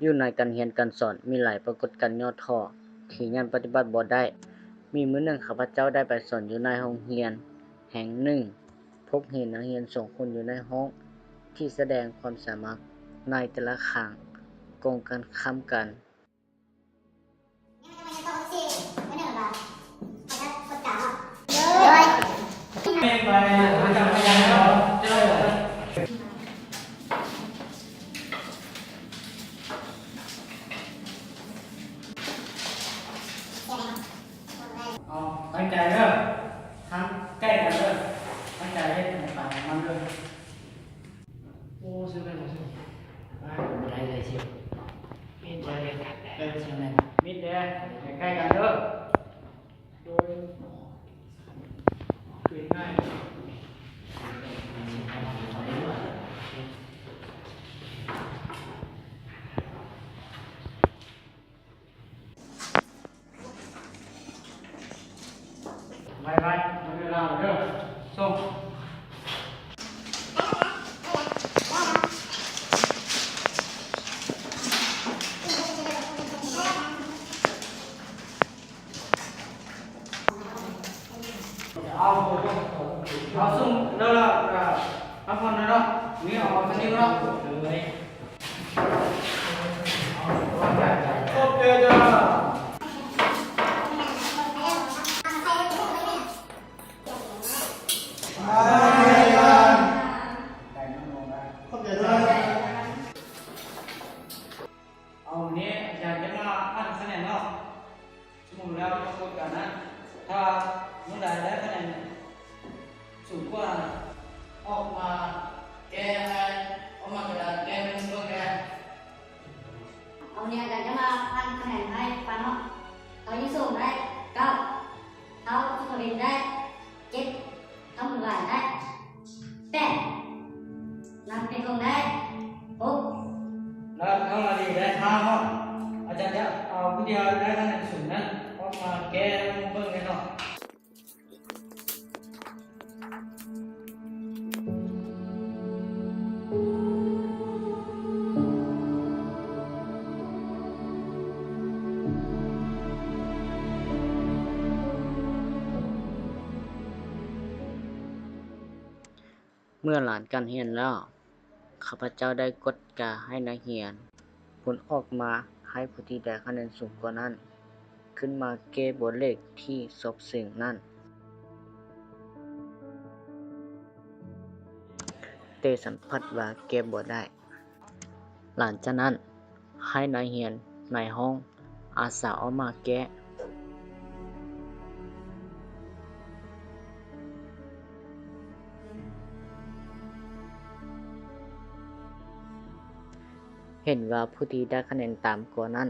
ຢູ່ໃນການຮຽນການສອນ, ມີຫຼາຍປາກົດການຫຍໍ້ທໍ້ທີ່ຍັງປະຕິບັດບໍ່ໄດ້. ມີມື້ໜຶ່ງ, ຂ້າພະເຈົ້າໄດ້ໄປສອນຢູ່ໃນໂຮງຮຽນແຫ່ງໜຶ່ງ, ພົບເຫັນນັກຮຽນສອງຄົນຢູ່ໃນຫ້ອງທີ່ສະແດງຄວາມສາມາດໃນແຕ່ລະຄັ້ງກົງກັນຂ້າມກັນ. ເອົາ ຕັ້ງໃຈເດີ, ທາງໃກ້ກັນເດີ, ຕັ້ງໃຈເຮັດໃຫ້ປານມັນເດີ. ໂອ້ ຊື່ໄດ້ບໍ່ຊື່? ບໍ່ໄດ້ເລີຍຊື່. ມິດເດີ ເອີ ຊື່ແມ່ນ ມິດເດີ ໃກ້ໆກັນເດີ. ໂດຍ ຄືງ່າຍ. ໄວໆ ໝົດເວລາແລ້ວເດີ. ສົ່ງ. ເອົາ ເອົາ ສົ່ງແລ້ວລະ ກະພັກຜ່ອນແລ້ວເນາະ. ມີເອົາສະລິບເນາະ. ເອົາ ມື້ນີ້ອາຈານຈະມາອ່ານຄະແນນເນາະ. ສົມມຸດແລ້ວປາກົດການນັ້ນ ຖ້າມື້ໃດໄດ້ຄະແນນສູງກວ່າ ອອກມາແກ້ໃຫ້ ອອກມາກະດານແກ້ໃຫ້ເບິ່ງແດ່. ເອົາ ມື້ນີ້ອາຈານຈະມາອ່ານຄະແນນໃຫ້ຟັງເນາະ. ທ້າວຍິງສູງໄດ້ເກົ້າ, ທ້າວສຸພະວິນໄດ້ເຈັດ, ທ້າວໝູຫຼາຍໄດ້ແປດ, ນາງເປັນຄົງໄດ້ຫົກ ແລະ ນ້ອງລາລີໄດ້ຫ້າເນາະ. ອາຈານຈະເອົາຜູ້ທີ່ໄດ້ຄະແນນສູງນັ້ນອອກມາແກ້ໃຫ້ເບິ່ງແດ່ເນາະ. ເມື່ອລານການຮຽນແລ້ວ, ຂ້າພະເຈົ້າໄດ້ກົດກາໃຫ້ນັກຮຽນຜົນອອກມາ ໃຫ້ຜູ້ທີ່ໄດ້ຄະແນນສູງກວ່ານັ້ນ ຂຶ້ນມາແກ້ບົດເລກທີ່ສອບເສັງນັ້ນ, ແຕ່ສຳພັດວ່າແກ້ບໍ່ໄດ້. ຫຼັງຈາກນັ້ນ, ໃຫ້ນັກຮຽນໃນຫ້ອງອາສາອອກມາແກ້. ເຫັນວ່າຜູ້ທີ່ໄດ້ຄະແນນຕ່ຳກວ່ານັ້ນ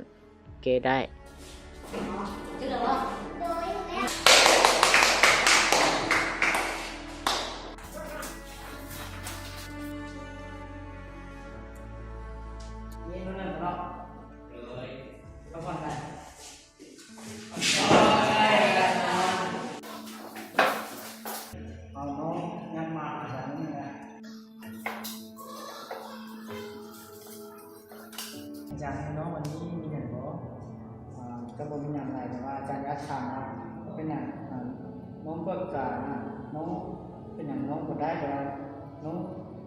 ແກ້ໄດ້. ເອົານ້ອງຍັບມາຫາໜຶ່ງນະ. ອາຈານ ນ້ອງວັນນີ້ມີຫຍັງບໍ່? ອາ ກະບໍ່ມີຫຍັງຫຼາຍ, ແຕ່ວ່າອາຈານຢາກຖາມວ່າ ເປັນຫຍັງ ອາ ນ້ອງກວດກາ ນ້ອງເປັນຫຍັງນ້ອງບໍ່ໄດ້ ແຕ່ວ່ານ້ອງ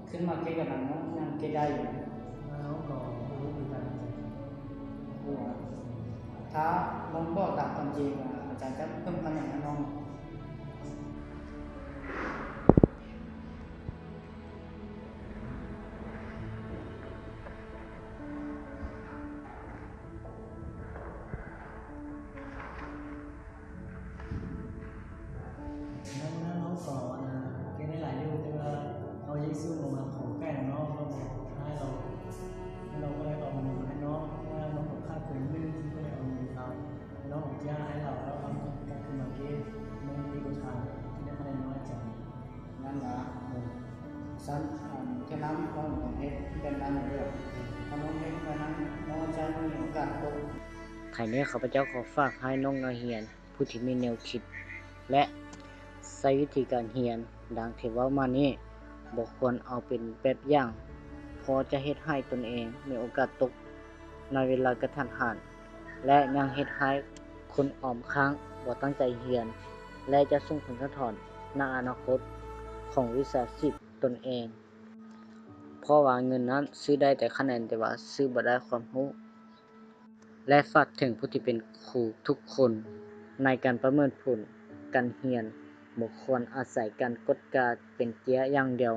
ຂຶ້ນມາເກະກັບນາງ ນ້ອງຍັງເກະໄດ້ຢູ່. ນ້ອງກໍບໍ່ຮູ້ຄືກັນ ບໍ່ຮູ້. ຖ້ານ້ອງບອກຕາມຄວາມຈິງ ອາຈານຈະເພີ່ມຄະແນນໃຫ້ນ້ອງ. ນ້ອງ ນ້ອງກໍ ອາ ເກັ່ງໄດ້ຫຼາຍຢູ່ ແຕ່ວ່າເຮົາຍັງສູ້ບໍ່ຮອດເຂົ້າໃກ້ນຳນ້ອງ ເຮົາບໍ່ຮ້າຍລາວ ແລ້ວເຮົາກໍເລີຍເອົາໜຶ່ງມາໃຫ້ນ້ອງ ເພາະວ່ານ້ອງກໍຂາດເຂີນໜຶ່ງ ເຮົາກໍເລີຍເອົາໜຶ່ງມາໃຫ້ນ້ອງ ເອົາຢາໃຫ້ລາວ ແລ້ວເຮົາກໍກັບຄືນມາເກະ ນ້ອງດີກວ່າທາງທີ່ໄດ້ຄະແນນນ້ອຍອາຈານ. ນັ້ນລະ ເອີ ຊັ້ນ ອັນ ເທື່ອໜ້ານ້ອງຕ້ອງເຮັດແບບນັ້ນເດີ ຖ້ານ້ອງເຮັດແບບນັ້ນ ນ້ອງຈະມີໂອກາດຕົກ. ທ້າຍນີ້ ຂ້າພະເຈົ້າຂໍຝາກໃຫ້ນ້ອງນັກຮຽນຜູ້ທີ່ມີແນວຄິດ ແລະ ໃຊ້ວິທີການຮຽນດັ່ງທີ່ເວົ້າມານີ້ ບໍ່ຄວນເອົາເປັນແບບຢ່າງ ເພາະຈະເຮັດໃຫ້ຕົນເອງມີໂອກາດຕົກ. ໃນເວລາກະທັນຫັນ ແລະ ຍັງເຮັດໃຫ້ຄົນອອມຄ້າງບໍ່ຕັ້ງໃຈຮຽນ ແລະ ຈະສົ່ງຜົນສະທ້ອນໃນອະນາຄົດຂອງວິຊາຊີບຕົນເອງ, ເພາະວ່າເງິນນັ້ນຊື້ໄດ້ແຕ່ຄະແນນ ແຕ່ວ່າຊື້ບໍ່ໄດ້ຄວາມຮູ້. ແລະ ຝາກເຖິງຜູ້ທີ່ເປັນຄູທຸກຄົນ ໃນການປະເມີນຜົນການຮຽນ, ບໍ່ຄວນອາໄສການກວດກາເປັນເກຍຢ່າງດຽວ.